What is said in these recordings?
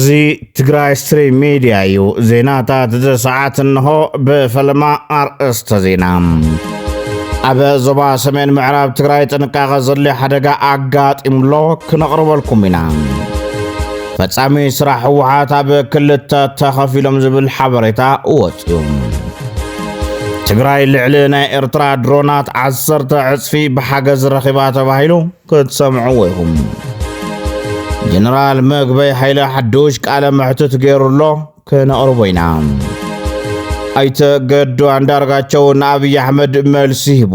እዚ ትግራይ ስትሪም ሚድያ እዩ። ዜናታት እዚ ሰዓት እንሆ። ብፈለማ ኣርእስተ ዜና። ኣብ ዞባ ሰሜን ምዕራብ ትግራይ ጥንቃቐ ዘድልዮ ሓደጋ ኣጋጢሙሎ፣ ክነቕርበልኩም ኢና። ፈጻሚ ስራሕ ህወሓት ኣብ ክልተ ተኸፊሎም ዝብል ሓበሬታ ወፅዩ። ትግራይ ልዕሊ ናይ ኤርትራ ድሮናት ዓሰርተ ዕፅፊ ብሓገዝ ረኺባ ተባሂሉ፣ ክትሰምዕዎ ኢኹም። ጀነራል ምግበይ ሃይለ ሓዱሽ ቃለ መሕትት ገይሩ ኣሎ፣ ክነቕርቦ ኢና። ኣይተ ገዱ ኣንዳርጋቸው ንኣብይ ኣሕመድ መልሲ ሂቡ።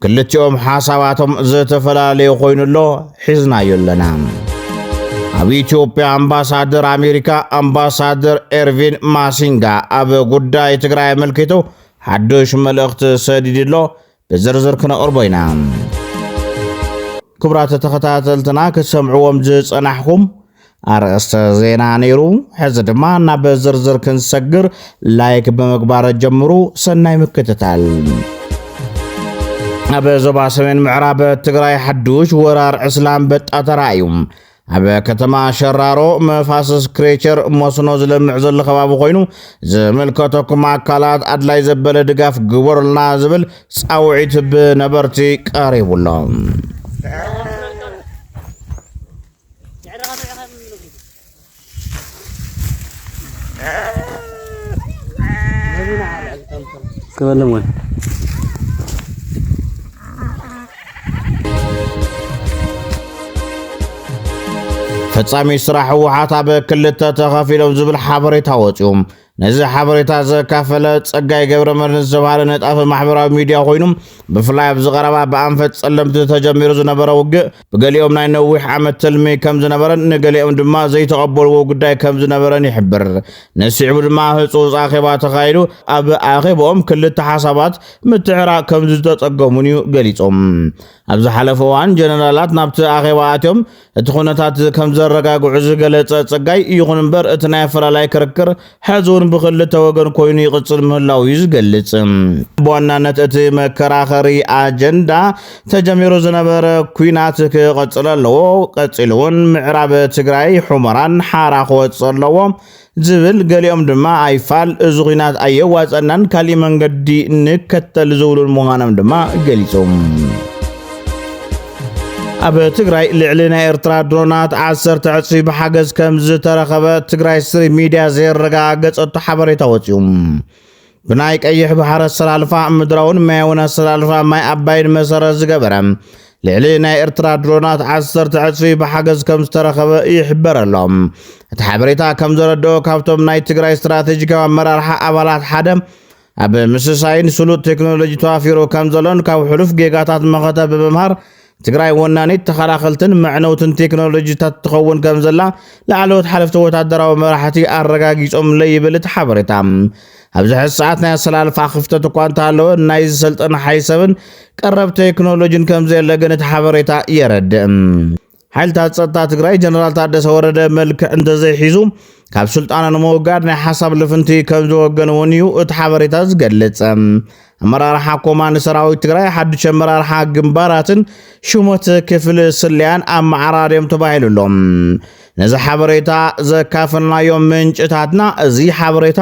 ክልቲኦም ሓሳባቶም ዝተፈላለየ ኮይኑ ኣሎ፣ ሒዝናዮ ኣለና። ኣብ ኢትዮጵያ ኣምባሳደር ኣሜሪካ ኣምባሳደር ኤርቪን ማሲንጋ ኣብ ጉዳይ ትግራይ ኣመልኪቱ ሓዱሽ መልእኽቲ ሰዲዱ ኣሎ፣ ብዝርዝር ክነቕርቦ ኢና። ክቡራት ተኸታተልትና ክትሰምዕዎም ዝጸናሕኩም ኣርእስተ ዜና ነይሩ። ሕዚ ድማ ናብ ዝርዝር ክንሰግር ላይክ ብምግባር ጀምሩ። ሰናይ ምክትታል። ኣብ ዞባ ሰሜን ምዕራብ ትግራይ ሓዱሽ ወራር ዕስለ ኣንበጣ ተራእዩ። ኣብ ከተማ ሸራሮ መፋስስ ክሬቸር መስኖ ዝለምዕ ዘሎ ከባቢ ኮይኑ፣ ዝምልከተኩም ኣካላት ኣድላይ ዘበለ ድጋፍ ግበሩልና ዝብል ጻውዒት ብነበርቲ ቀሪቡ ኣሎ። ክበልም ወይ? ፈጻሚ ስራሕ ህወሓት ኣብ ክልተ ተኸፊሎም ዝብል ሓበሬታ ወፂኡ። ነዚ ሓበሬታ ዘካፈለ ጸጋይ ገብረመድህን ዝተባህለ ነጣፊ ማሕበራዊ ሚድያ ኮይኑ፣ ብፍላይ ኣብዚ ቀረባ ብኣንፈት ጸለምቲ ተጀሚሩ ዝነበረ ውግእ ብገሊኦም ናይ ነዊሕ ዓመት ትልሚ ከም ዝነበረን ንገሊኦም ድማ ዘይተቐበልዎ ጉዳይ ከም ዝነበረን ይሕብር። ንስዒቡ ድማ ህጹጽ ኣኼባ ተኻይዱ፣ ኣብ ኣኼባኦም ክልተ ሓሳባት ምትዕራቕ ከም ዝተጸገሙን እዩ ገሊጾም። ኣብ ዝሓለፈ እዋን ጀነራላት ናብቲ ኣኼባ ኣትዮም እቲ ኩነታት ከም ዘረጋግዑ ዝገለጸ ጸጋይ፣ ይኹን እምበር እቲ ናይ ኣፈላላይ ክርክር ሕዚ እውን ብክልተ ወገን ኮይኑ ይቕጽል ምህላው እዩ ዝገልጽ። ብዋናነት እቲ መከራኸሪ ኣጀንዳ ተጀሚሩ ዝነበረ ኲናት ክቕጽል ኣለዎ፣ ቀጺሉ እውን ምዕራብ ትግራይ ሑመራን ሓራ ክወጽእ ኣለዎ ዝብል፣ ገሊኦም ድማ ኣይፋል፣ እዚ ኲናት ኣየዋጸናን፣ ካሊእ መንገዲ ንከተል ዝብሉን ምዃኖም ድማ ገሊጾም። ኣብ ትግራይ ልዕሊ ናይ ኤርትራ ድሮናት ዓሰርተ ዕጽፊ ብሓገዝ ከም ዝተረኸበ ትግራይ ስትሪም ሚድያ ዘየረጋገጸቶ ሓበሬታ ወጺኡ። ብናይ ቀይሕ ባሕሪ ኣሰላልፋ፣ ምድራውን ማያውን ኣሰላልፋ ማይ ኣባይን መሰረት ዝገበረ ልዕሊ ናይ ኤርትራ ድሮናት ዓሰርተ ዕጽፊ ብሓገዝ ከም ዝተረኸበ ይሕበር ኣሎ። እቲ ሓበሬታ ከም ዘረድኦ፣ ካብቶም ናይ ትግራይ ስትራቴጂካዊ ኣመራርሓ ኣባላት ሓደ ኣብ ምስሳይን ስሉጥ ቴክኖሎጂ ተዋፊሩ ከም ዘሎን ካብ ሕሉፍ ጌጋታት መኸተ ብምምሃር ትግራይ ወናኒት ተኸላኸልትን መዕነውትን ቴክኖሎጂታት ትኸውን ከም ዘላ ላዕለዎት ሓለፍቲ ወታደራዊ መራሕቲ ኣረጋጊጾምለይ ይብል እቲ ሓበሬታ። ኣብዚ ሕዚ ሰዓት ናይ ኣሰላልፋ ክፍተት እኳ እንተሃለወ፣ ናይ ዝሰልጠነ ሓይል ሰብን ቀረብ ቴክኖሎጂን ከም ዘየለ ግን እቲ ሓበሬታ የረድእ። ሓይልታት ጸጥታ ትግራይ ጀነራል ታደሰ ወረደ መልክዕ እንተዘይሒዙ፣ ካብ ስልጣኑ ንምውጋድ ናይ ሓሳብ ልፍንቲ ከም ዝወገን እውን እዩ እቲ ሓበሬታ ዝገልጽ። ኣመራርሓ ኮማንድ ሰራዊት ትግራይ፣ ሓዱሽ ኣመራርሓ ግንባራትን ሹመት ክፍሊ ስለያን ኣመዓራርዮም ተባሂሉ ኣሎ። ነዚ ሓበሬታ ዘካፈልናዮም ምንጭታትና፣ እዚ ሓበሬታ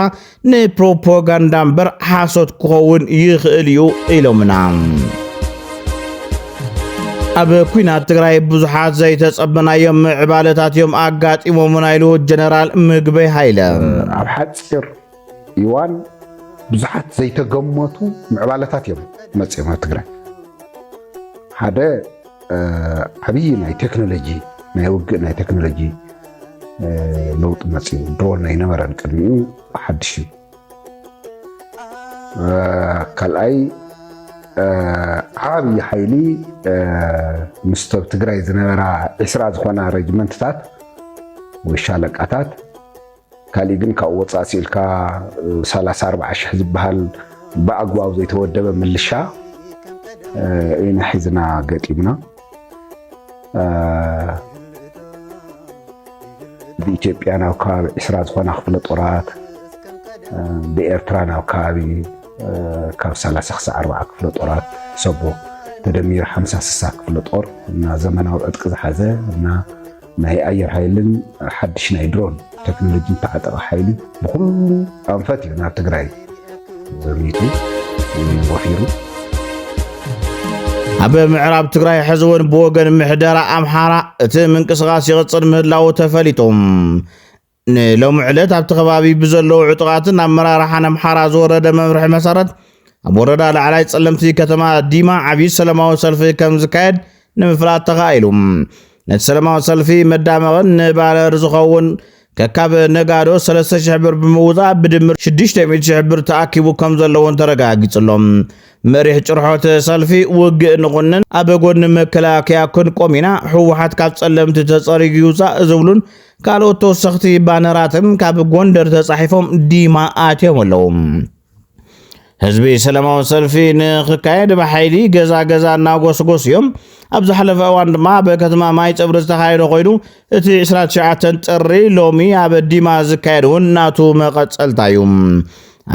ንፕሮፓጋንዳ እምበር ሓሶት ክኸውን ይኽእል እዩ ኢሎምና። ኣብ ኲናት ትግራይ ብዙሓት ዘይተጸበናዮም ምዕባለታት እዮም ኣጋጢሞምና ኢሉ ጀነራል ምግበይ ሃይለ። ኣብ ሓጺር እዋን ብዙሓት ዘይተገመቱ ምዕባለታት እዮም መጺኦም ኣብ ትግራይ። ሓደ፣ እ፣ ዓብዪ ናይ ቴክኖሎጂ፣ ናይ ውግእ ናይ ቴክኖሎጂ፣ እ፣ ለውጢ መጺኡ። ድሮን ኣይነበረን ቅድሚኡ፣ ሓድሽ እዩ። እ፣ ካልኣይ፣ እ፣ ዓብዪ ሓይሊ፣ እ፣ ምስቶም ትግራይ ዝነበራ ዒስራ ዝኾና ረጅመንትታት ወይ ሻለቃታት፣ ካሊእ ግን ካብኡ ወፃእ ስኢልካ፣ እ፣ ሰላሳ ኣርባዓ ሽሕ ዝበሃል ብኣግባቡ ዘይተወደበ ምልሻ፣ እ፣ ኢና ሒዝና ገጢምና። እ፣ ብኢትዮጵያ ናብ ከባቢ ዒስራ ዝኾና ክፍለ ጦራት፣ እ፣ ብኤርትራ ናብ ከባቢ፣ እ፣ ካብ ሰላሳ ክሳዕ ኣርባዓ ክፍለ ጦራት ሰቦ ተደሚሩ ሓምሳ ስሳ ክፍለ ጦር እና ዘመናዊ ዕጥቂ ዝሓዘ እና ናይ ኣየር ሓይልን ሓድሽ ናይ ድሮን ቴክኖሎጂ ዝተዓጠቐ ሓይሊ ብኹሉ ኣንፈት እዩ ናብ ትግራይ ዘሚቱ ወፊሩ። ኣብ ምዕራብ ትግራይ ሕዚ እውን ብወገን ምሕደራ ኣምሓራ እቲ ምንቅስቓስ ይቕጽል ምህላዉ ተፈሊጡ። ንሎሚ ዕለት ኣብቲ ከባቢ ብዘለዉ ዕጡቓትን ኣመራርሓን ኣምሓራ ዝወረደ መምርሒ መሰረት ኣብ ወረዳ ላዕላይ ጸለምቲ ከተማ ዲማ ዓብዪ ሰላማዊ ሰልፊ ከም ዝካየድ ንምፍላጥ ተኻኢሉ። ነቲ ሰላማዊ ሰልፊ መዳመቕን ንባነር ዝኸውን ከካብ ነጋዶ ሰለስተ ሽሕ ብር ብምውፃእ ብድምር ሽዱሽተ ሚእቲ ሽሕ ብር ተኣኪቡ ከም ዘለዎን ተረጋጊጹ ኣሎ። መሪሕ ጭርሖ እቲ ሰልፊ ውግእ ንኹንን ኣብ ጎኒ መከላከያ ክንቆም ኢና፣ ህወሓት ካብ ጸለምቲ ተጸሪጉ ይውፃእ ዝብሉን ካልኦት ተወሰኽቲ ባነራትን ካብ ጎንደር ተጻሒፎም ዲማ ኣትዮም ኣለዉ። ህዝቢ ሰላማዊ ሰልፊ ንኽካየድ ብሓይሊ ገዛ ገዛ እናጎስጎስ እዮም። ኣብ ዝሓለፈ እዋን ድማ ኣብ ከተማ ማይ ጸብሪ ዝተኻየደ ኮይኑ እቲ ዕስራ ትሽዓተ ጥሪ ሎሚ ኣብ ዲማ ዝካየድ እውን ናቱ መቐጸልታ እዩ።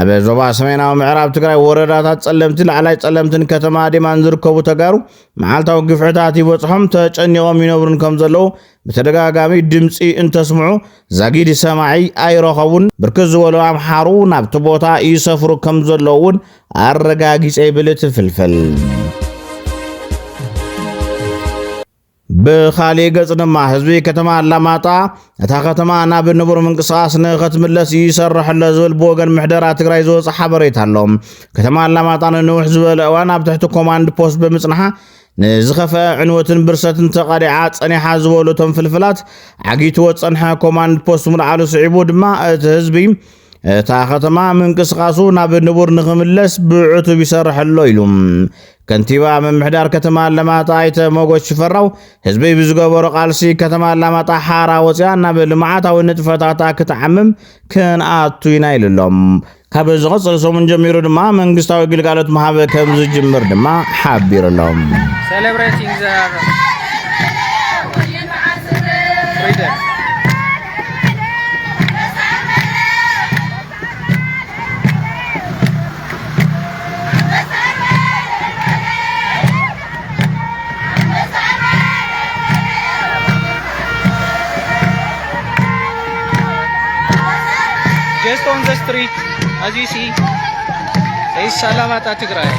ኣብ ዞባ ሰሜናዊ ምዕራብ ትግራይ ወረዳታት ጸለምቲ፣ ላዕላይ ጸለምትን ከተማ ዲማን ዝርከቡ ተጋሩ መዓልታዊ ግፍዕታት ይበጽሖም ተጨኒቖም ይነብሩን ከም ዘለዉ ብተደጋጋሚ ድምፂ እንተስምዑ ዛጊድ ሰማዒ ኣይረኸቡን። ብርክት ዝበሉ ኣምሓሩ ናብቲ ቦታ ይሰፍሩ ከም ዘለዉ እውን ኣረጋጊፀ ይብል እቲ ፍልፍል። ብኻሊእ ገጽ ድማ ህዝቢ ከተማ ኣላማጣ እታ ከተማ ናብ ንቡር ምንቅስቓስ ንኸትምለስ ይሰርሕ ኣሎ ዝብል ብወገን ምሕደራ ትግራይ ዝወፀ ሓበሬታ ኣሎ። ከተማ ኣላማጣ ንንውሕ ዝበለ እዋን ኣብ ትሕቲ ኮማንድ ፖስት ብምጽንሓ ንዝኸፍአ ዕንወትን ብርሰትን ተቓሊዓ ጸኒሓ ዝበሉ እቶም ፍልፍላት፣ ዓጊትዎ ዝጸንሐ ኮማንድ ፖስት ምልዓሉ ስዒቡ ድማ እቲ ህዝቢ እታ ከተማ ምንቅስቓሱ ናብ ንቡር ንኽምለስ ብዕቱብ ይሰርሕ ኣሎ ኢሉ። ከንቲባ ምምሕዳር ከተማ ኣላማጣ ኣይተ ሞጎስ ሽፈራው፣ ህዝቢ ብዝገበሮ ቃልሲ ከተማ ኣላማጣ ሓራ ወፂኣ ናብ ልምዓታዊ ንጥፈታታ ክትዓምም ክንኣቱ ኢና ኢሉ ኣሎ። ካብ ዝቐጽል ሰሙን ጀሚሩ ድማ መንግስታዊ ግልጋሎት ምሃብ ከም ዝጅምር ድማ ሓቢሩ ኣሎ። Celebrating the freedom. Just on the street, as you see, is Alamata Tigray.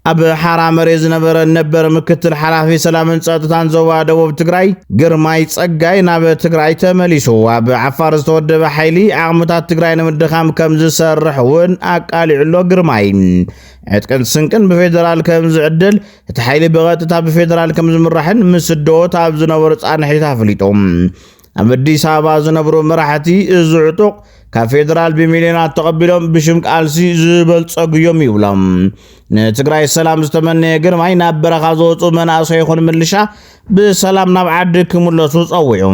ኣብ ሓራ መሬት ዝነበረ ነበር ምክትል ሓላፊ ሰላምን ጸጥታን ዞባ ደቡብ ትግራይ ግርማይ ጸጋይ ናብ ትግራይ ተመሊሱ። ኣብ ዓፋር ዝተወደበ ሓይሊ ዓቕምታት ትግራይ ንምድኻም ከም ዝሰርሕ እውን ኣቃሊዑ ኣሎ ግርማይ። ዕጥቅን ስንቅን ብፌደራል ከም ዝዕደል፣ እቲ ሓይሊ ብቐጥታ ብፌደራል ከም ዝምራሕን ምስ ስደት ኣብ ዝነበሩ ጻንሒት ኣፍሊጡ። ኣብ ኣዲስ ኣበባ ዝነብሩ መራሕቲ እዚ ዕጡቕ ካብ ፌደራል ብሚልዮናት ተቐቢሎም ብሽም ቃልሲ ዝበልጸጉ እዮም ይብሎም። ንትግራይ ሰላም ዝተመነየ ግርማይ ናብ በረኻ ዝወፁ መናእሰይ ይኹን ምልሻ ብሰላም ናብ ዓዲ ክምለሱ ጸዊዑ።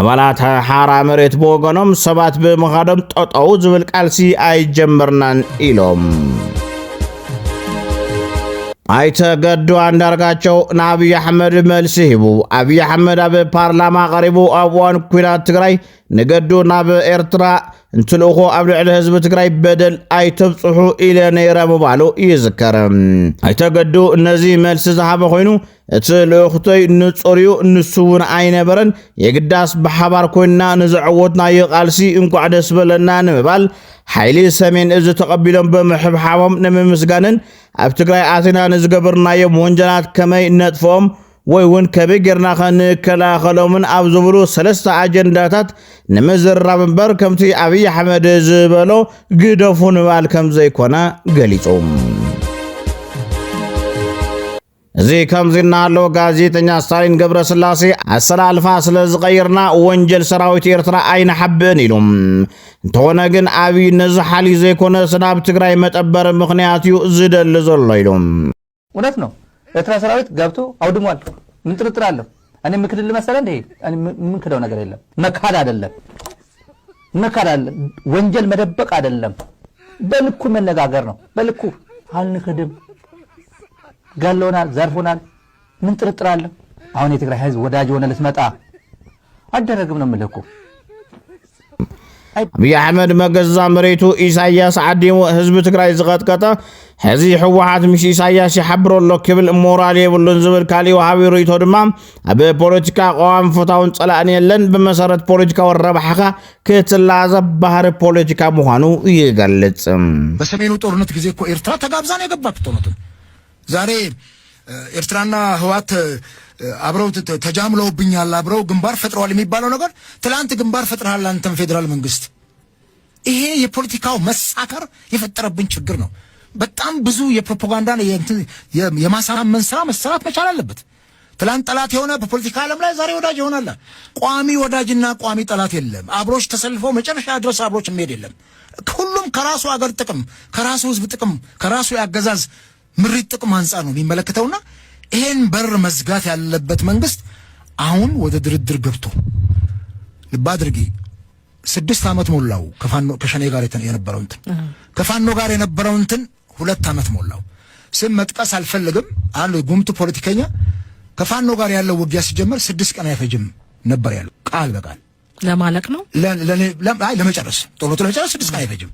ኣባላት ሓራ መሬት ብወገኖም ሰባት ብምኻዶም ጠጠው ዝብል ቃልሲ ኣይጀመርናን ኢሎም። ኣይተ ገዱ ኣንዳርጋቸው ንኣብይ ኣሕመድ መልሲ ሂቡ። ኣብይ ኣሕመድ ኣብ ፓርላማ ቀሪቡ ኣብ እዋን ኲናት ትግራይ ንገዱ ናብ ኤርትራ እንትልእኾ ኣብ ልዕሊ ህዝቢ ትግራይ በደል ኣይተብፅሑ ኢለ ነይረ ምባሉ ይዝከር። ኣይተ ገዱ ነዚ መልሲ ዝሃበ ኮይኑ እቲ ልእኽቶይ ንጹር እዩ፣ ንሱ እውን ኣይነበረን። የግዳስ ብሓባር ኮይንና ንዘዐወትናዮ ቃልሲ እንኳዕ ደስ በለና ንምባል ሓይሊ ሰሜን እዚ ተቐቢሎም ብምሕብሓቦም ንምምስጋንን ኣብ ትግራይ ኣቲና ንዝገበርናዮም ወንጀላት ከመይ ነጥፍኦም ወይ እውን ከመይ ጌርና ከንከላኸሎምን ኣብ ዝብሉ ሰለስተ ኣጀንዳታት ንምዝራብ እምበር ከምቲ ኣብይ ኣሕመድ ዝበሎ ግደፉ ንምባል ከም ዘይኮነ ገሊጹ። እዚ ከምዚ እናሃለወ ጋዜጠኛ ስታሊን ገብረስላሴ ኣሰላልፋ ስለ ዝቐይርና ወንጀል ሰራዊት ኤርትራ ኣይንሓብእን ኢሉ። እንተኾነ ግን ኣብይ ነዚ ሓልዩ ዘይኮነስ ናብ ትግራይ መጠበሪ ምኽንያት እዩ ዝደሊ ዘሎ ኢሉ። እውነት ነው። ኤርትራ ሰራዊት ገብቶ አውድሟል። ምን ጥርጥር አለው? እኔ ምን ክልል መሰለ እንዴ? እኔ ምን ምን ክደው ነገር የለም። መካድ አይደለም። መካድ አይደለም። ወንጀል መደበቅ አይደለም። በልኩ መነጋገር ነው። በልኩ አንክድም። ገሎናል፣ ዘርፎናል። ምን ጥርጥር አለው? አሁን የትግራይ ህዝብ ወዳጅ ሆነ ልትመጣ አይደረግም ነው የምልህ እኮ። ኣብይ ኣሕመድ መገዛ መሬቱ ኢሳያስ ዓዲሙ ህዝቢ ትግራይ ዝቐጥቀጠ፣ ሕዚ ህወሓት ምስ ኢሳያስ ይሓብሮ ኣሎ ክብል ሞራል የብሉን ዝብል ካሊእ ወሃቢ ርእይቶ ድማ፣ ኣብ ፖለቲካ ቀዋሚ ፈታውን ጸላእን የለን፣ ብመሰረት ፖለቲካዊ ረብሓኻ ክትላዘብ ባህሪ ፖለቲካ ምዃኑ ይገልጽ። በሰሜኑ ጦርነት ጊዜ እኮ ኤርትራ ተጋብዛ ነው የገባችው ጦርነቱን። ዛሬ ኤርትራና ህወሓት አብረው ተጃምለውብኛል፣ አብረው ግንባር ፈጥረዋል የሚባለው ነገር፣ ትላንት ግንባር ፈጥረሃል አንተም ፌዴራል መንግስት። ይሄ የፖለቲካው መሳከር የፈጠረብን ችግር ነው። በጣም ብዙ የፕሮፓጋንዳ የማሳመን ስራ መሰራት መቻል አለበት። ትላንት ጠላት የሆነ በፖለቲካ ዓለም ላይ ዛሬ ወዳጅ ይሆናል። ቋሚ ወዳጅና ቋሚ ጠላት የለም። አብሮች ተሰልፈው መጨረሻ ድረስ አብሮች የሚሄድ የለም። ሁሉም ከራሱ አገር ጥቅም፣ ከራሱ ህዝብ ጥቅም፣ ከራሱ ያገዛዝ ምሪት ጥቅም አንጻር ነው የሚመለከተውና ይሄን በር መዝጋት ያለበት መንግስት አሁን ወደ ድርድር ገብቶ፣ ልብ አድርጊ፣ ስድስት ዓመት ሞላው ከፋኖ ከሸኔ ጋር የተ- የነበረው እንትን ከፋኖ ጋር የነበረው እንትን ሁለት ዓመት ሞላው። ስም መጥቀስ አልፈልግም። አንድ ጉምቱ ፖለቲከኛ ከፋኖ ጋር ያለው ውጊያ ሲጀመር ስድስት ቀን አይፈጅም ነበር ያለው ቃል በቃል ለማለቅ ነው። ለ- ለኔ- ለ- አይ ለመጨረስ ጦርነቱ ለመጨረስ ስድስት ቀን አይፈጅም።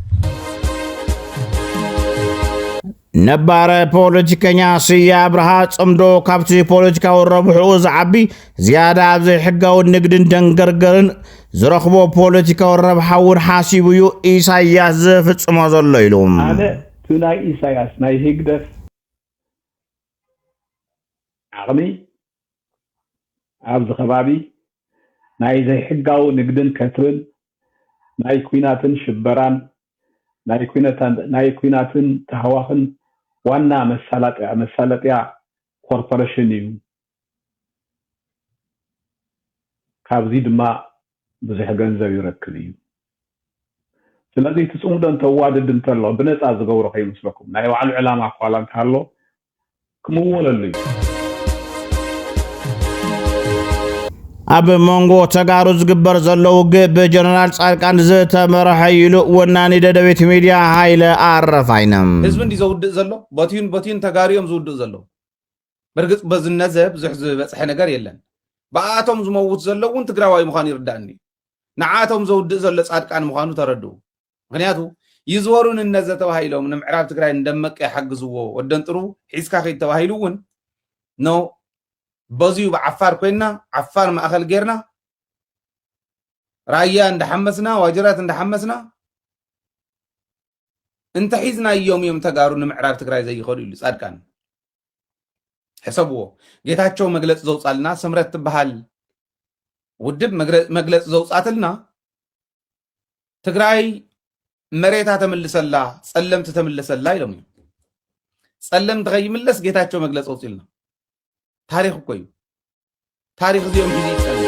ነባረ ፖለቲከኛ ስየ ኣብርሃ ጽምዶ ካብቲ ፖለቲካዊ ረብሕኡ ዝዓቢ ዝያዳ ኣብ ዘይሕጋዊ ንግድን ደንገርገርን ዝረኽቦ ፖለቲካዊ ረብሓ እውን ሓሲቡ እዩ ኢሳያስ ዝፍጽሞ ዘሎ ኢሉ። ኣነ እቲ ናይ ኢሳያስ ናይ ህግደፍ ዓቕሚ ኣብዚ ከባቢ ናይ ዘይሕጋዊ ንግድን ከትርን ናይ ኲናትን ሽበራን ናይ ኲነታን ናይ ኲናትን ታህዋኽን ዋና መሳለጥያ መሳለጥያ ኮርፖሬሽን እዩ። ካብዚ ድማ ብዙሕ ገንዘብ ይረክብ እዩ። ስለዚ እቲ ፅምዶ እንተዋድድ እንተሎ ብነፃ ዝገብሮ ከይመስለኩም ናይ ባዕሉ ዕላማ እኳ እንተሃሎ ክምወለሉ እዩ። ኣብ መንጎ ተጋሩ ዝግበር ዘሎ ውግእ ብጀነራል ጻድቃን ዝተመረሐ ኢሉ ወናኒ ደደቤት ሚድያ ሃይለ ኣረፋይነ። ህዝቢ እንዲ ዘውድእ ዘሎ በትዩን በትዩን ተጋሩ እዮም ዝውድእ ዘለዉ። በርግጽ በዚ ነዘ ብዙሕ ዝበጽሐ ነገር የለን። ብኣቶም ዝመውት ዘሎ እውን ትግራዋይ ምዃኑ ይርዳእኒ እዩ። ንዓቶም ዘውድእ ዘሎ ጻድቃን ምዃኑ ተረድኡ። ምኽንያቱ ይዝወሩን እነዘ ተባሂሎም ንምዕራብ ትግራይ እንደመቀ ይሓግዝዎ ወደንጥሩ ሒዝካ ከይድ ተባሂሉ እውን ነው። በዚዩ ብዓፋር ኮይንና ዓፋር ማእኸል ጌርና ራያ እንዳሓመስና ዋጅራት እንዳሓመስና እንተሒዝናዮም እዮም ተጋሩ ንምዕራብ ትግራይ ዘይኸዱ ኢሉ ፃድቃን። ሕሰብዎ። ጌታቸው መግለፂ ዘውፃልና ስምረት ትበሃል ውድብ መግለፂ ዘውፃትልና ትግራይ መሬታ ተምልሰላ ፀለምቲ ተምልሰላ ኢሎም እዮም። ፀለምቲ ከይምለስ ጌታቸው መግለፂ ኣውፂልና። ታሪክ እኮ እዩ። ታሪክ እዚኦም ሒዙ ይፀንሕ።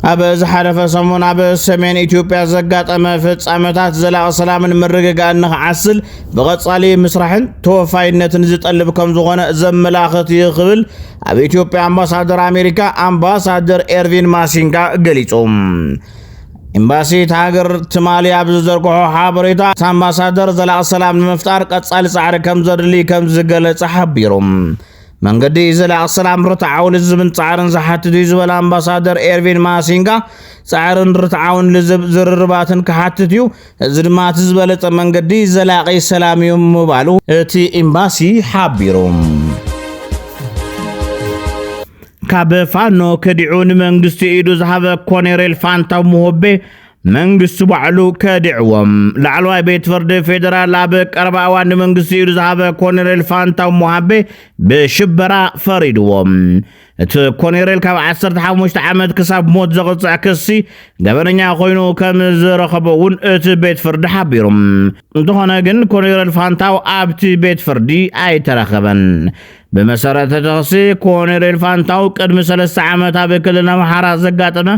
ኣብ ዝሓለፈ ሰሙን ኣብ ሰሜን ኢትዮጵያ ዘጋጠመ ፍጻመታት ዘላቒ ሰላምን ምርግጋእን ንኽዓስል ብቐጻሊ ምስራሕን ተወፋይነትን ዝጠልብ ከም ዝኾነ ዘመላኽት እዩ ክብል ኣብ ኢትዮጵያ ኣምባሳደር ኣሜሪካ ኣምባሳደር ኤርቪን ማሲንጋ ገሊጹ። ኤምባሲ እቲ ሃገር ትማሊ ኣብ ዝዘርግሖ ሓበሬታ እቲ ኣምባሳደር ዘላቒ ሰላም ንምፍጣር ቀጻሊ ጻዕሪ ከም ዘድሊ ከም ዝገለጸ ሓቢሩ። መንገዲ ዘላቒ ሰላም ርትዓዊ ልዝብን ጻዕርን ዝሓትት እዩ ዝበለ ኣምባሳደር ኤርቪን ማሲንጋ ጻዕርን ርትዓውን ልዝብ ዝርርባትን ክሓትት እዩ። እዚ ድማ እቲ ዝበለጸ መንገዲ ዘላቒ ሰላም እዩ ምባሉ እቲ ኤምባሲ ሓቢሩ። ካብ ፋኖ ከዲዑ ንመንግስቲ ኢዱ ዝሃበ ኮኔሬል ፋንታው ሙሆቤ መንግስቲ ባዕሉ ከዲዕዎም። ላዕለዋይ ቤት ፍርዲ ፌደራል ኣብ ቀረባ እዋን ንመንግስቲ ኢዱ ዝሃበ ኮኔሬል ፋንታው ሙሃቤ ብሽበራ ፈሪድዎም። እቲ ኮኔሬል ካብ ዓሰርተ ሓሙሽተ ዓመት ክሳብ ሞት ዘቕፅዕ ክሲ ገበነኛ ኮይኑ ከም ዝረኸቦ እውን እቲ ቤት ፍርዲ ሓቢሩ። እንተኾነ ግን ኮኔሬል ፋንታው ኣብቲ ቤት ፍርዲ ኣይተረኸበን። ብመሰረት እቲ ክሲ ኮኔሬል ፋንታው ቅድሚ ሰለስተ ዓመት ኣብ ክልል ኣምሓራ ዘጋጠመ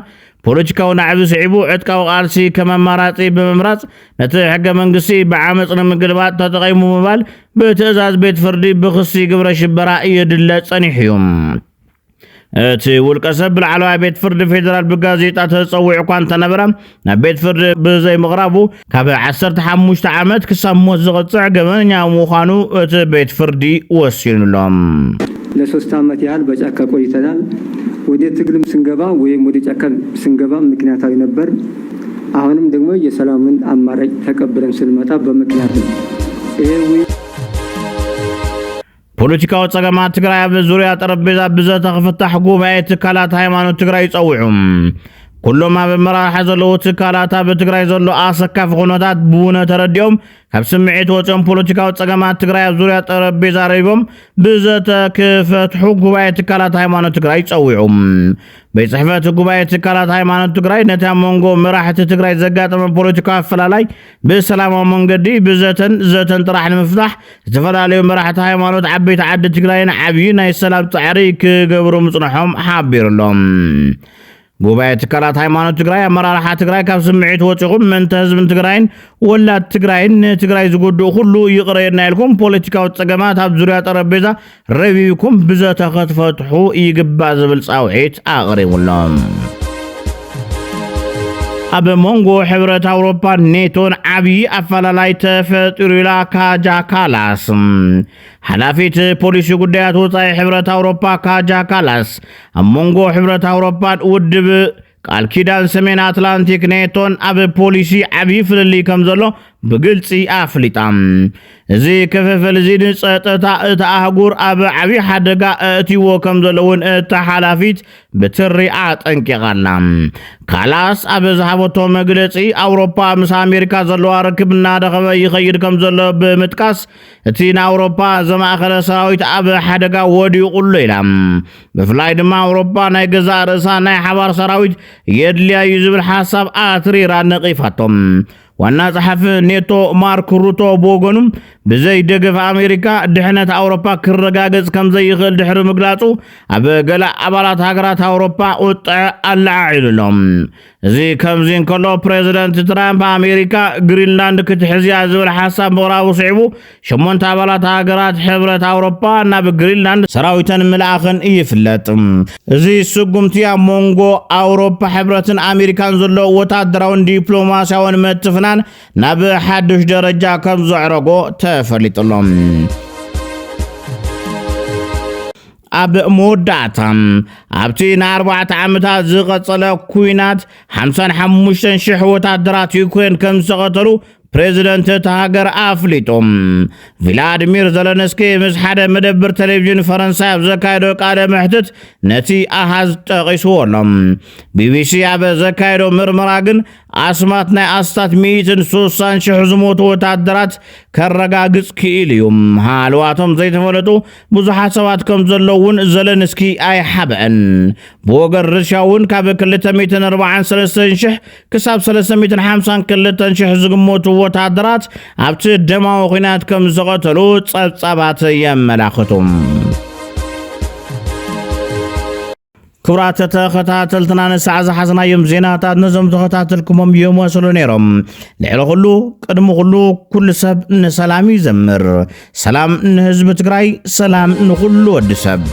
ፖለቲካዊ ናዕቢ ስዒቡ ዕጥቃዊ ቃልሲ ከም ኣማራፂ ብምምራፅ ነቲ ሕገ መንግስቲ ብዓመፅ ንምግልባጥ ተጠቒሙ ምባል ብትእዛዝ ቤት ፍርዲ ብክሲ ግብረ ሽበራ ይድለ ፀኒሑ እዩ። እቲ ውልቀ ሰብ ብላዕለዋይ ቤት ፍርዲ ፌደራል ብጋዜጣ ተጸዊዑ እኳ እንተነበረ፣ ናብ ቤት ፍርዲ ብዘይምቕራቡ ካብ ዓሰርተ ሓሙሽተ ዓመት ክሳብ ሞት ዘቕጽዕ ገበነኛ ምዃኑ እቲ ቤት ፍርዲ ወሲኑሎም። ለሶስት ዓመት ያህል በጫካ ቆይተናል። ወደ ትግልም ስንገባ ወይም ወደ ጫካ ስንገባ ምክንያታዊ ነበር። አሁንም ደግሞ የሰላምን አማራጭ ተቀብለን ስንመጣ በምክንያት ነው። ይሄ ውይ- ፖለቲካዊ ጸገማት ትግራይ ኣብ ዙርያ ጠረጴዛ ብዘተ ክፍታሕ ጉባኤ ትካላት ሃይማኖት ትግራይ ጸዊዑ። ኩሎም ኣብ ኣመራርሓ ዘለዉ ትካላት ኣብ ትግራይ ዘሎ ኣሰካፊ ኩነታት ብውነ ተረዲኦም ካብ ስምዒት ወፂኦም ፖለቲካዊ ጸገማት ትግራይ ኣብ ዙርያ ጠረጴዛ ረቢቦም ብዘተ ክፈትሑ ጉባኤ ትካላት ሃይማኖት ትግራይ ጸዊዑ። ቤት ጽሕፈት ጉባኤ ትካላት ሃይማኖት ትግራይ ነቲ ኣብ መንጎ መራሕቲ ትግራይ ዘጋጠመ ፖለቲካዊ ኣፈላላይ ብሰላማዊ መንገዲ ብዘተን ዘተን ጥራሕ ንምፍታሕ ዝተፈላለዩ መራሕቲ ሃይማኖት ዓበይቲ ዓዲ ትግራይን ዓብዪ ናይ ሰላም ጻዕሪ ክገብሩ ምጽንሖም ሓቢሩሎም። ጉባኤ ትካላት ሃይማኖት ትግራይ ኣመራርሓ ትግራይ ካብ ስምዒት ወፂኹም ምእንተ ህዝብን ትግራይን ወላድ ትግራይን ንትግራይ ዝጎድኡ ኩሉ ይቕረ ኢልና ኢልኩም ፖለቲካዊ ፀገማት ኣብ ዙርያ ጠረጴዛ ረቢብኩም ብዘተ ክትፈትሑ ይግባእ ዝብል ፃውዒት ኣቕሪቡሎም። ኣብ መንጎ ሕብረት ኣውሮፓን ኔቶን ዓብዪ ኣፈላላይ ተፈጢሩ ኢላ ካጃ ካላስ። ሓላፊት ፖሊሲ ጉዳያት ወፃኢ ሕብረት ኣውሮፓ ካጃ ካላስ ኣብ መንጎ ሕብረት ኣውሮፓን ውድብ ቃል ኪዳን ሰሜን ኣትላንቲክ ኔቶን ኣብ ፖሊሲ ዓብዪ ፍልልይ ከም ዘሎ ብግልፂ ኣፍሊጣ። እዚ ክፍፍል እዚ ንፀጥታ እታ ኣህጉር ኣብ ዓብዪ ሓደጋ ኣእትይዎ ከም ዘሎ እውን እታ ሓላፊት ብትሪ ኣጠንቂቓ ኣላ። ካላስ ኣብ ዝሃበቶ መግለፂ ኣውሮፓ ምስ ኣሜሪካ ዘለዋ ርክብ እናደኸመ ይኸይድ ከም ዘሎ ብምጥቃስ እቲ ንኣውሮፓ ዘማእኸለ ሰራዊት ኣብ ሓደጋ ወዲቑ ኣሎ ኢላ። ብፍላይ ድማ ኣውሮፓ ናይ ገዛእ ርእሳ ናይ ሓባር ሰራዊት የድልያ እዩ ዝብል ሓሳብ ኣትሪራ ነቒፋቶም። ዋና ጸሓፊ ኔቶ ማርክ ሩቶ ብወገኑ ብዘይ ደገፍ ኣሜሪካ ድሕነት ኣውሮፓ ክረጋገጽ ከም ዘይኽእል ድሕሪ ምግላጹ ኣብ ገለ ኣባላት ሃገራት ኣውሮፓ ቁጥዐ ኣለዓዒሉ ኣሎ። እዚ ከምዚ እንከሎ ፕሬዚደንት ትራምፕ ኣሜሪካ ግሪንላንድ ክትሕዝያ ዝብል ሓሳብ ምቕራቡ ስዒቡ ሸሞንተ ኣባላት ሃገራት ሕብረት ኣውሮፓ ናብ ግሪንላንድ ሰራዊተን ምልኣኽን ይፍለጥ። እዚ ስጉምቲ ኣብ መንጎ ኣውሮፓ ሕብረትን ኣሜሪካን ዘሎ ወታደራውን ዲፕሎማስያውን ምትፍናን ናብ ሓድሽ ደረጃ ከም ዘዕረጎ ተፈሊጡሎም። ኣብ መወዳእታ ኣብቲ ንኣርባዕተ ዓመታት ዝቐጸለ ኩናት ሓምሳን ሓሙሽተን ሽሕ ወታደራት ዩክሬን ከም ዝተቐተሉ ፕሬዚደንት እታ ሃገር ኣፍሊጡ። ቪላድሚር ዘለንስኪ ምስ ሓደ መደብር ቴሌቪዥን ፈረንሳይ ኣብ ዘካየዶ ቃለ መሕትት ነቲ ኣሃዝ ጠቒስዎ ኣሎ። ቢቢሲ ኣብ ዘካየዶ ምርመራ ግን ኣስማት ናይ ኣስታት ሚእትን ሱሳን ሽሕ ዝሞቱ ወታደራት ከረጋግጽ ክኢሉ እዩ። ሃለዋቶም ዘይተፈለጡ ብዙሓት ሰባት ከም ዘለዉ እውን ዘለንስኪ ኣይሓብአን። ብወገን ሩስያ እውን ካብ ክልተ ሚእትን ኣርባዓን ሰለስተን ሽሕ ክሳብ ሰለስተ ሚእትን ሓምሳን ክልተን ሽሕ ዝግመቱ ወታደራት ኣብቲ ደማዊ ኲናት ከም ዝቐተሉ ጸብጻባት የመላኽቱ። ክቡራት ተኸታተልትና ንሰዓ ዝሓዝናዮም ዜናታት ነዞም ተኸታተልኩሞም ይመስሉ ነይሮም። ልዕሊ ኩሉ ቅድሚ ኩሉ ኩሉ ሰብ ንሰላም ይዘምር። ሰላም ንህዝቢ ትግራይ፣ ሰላም ንኩሉ ወዲ ሰብ።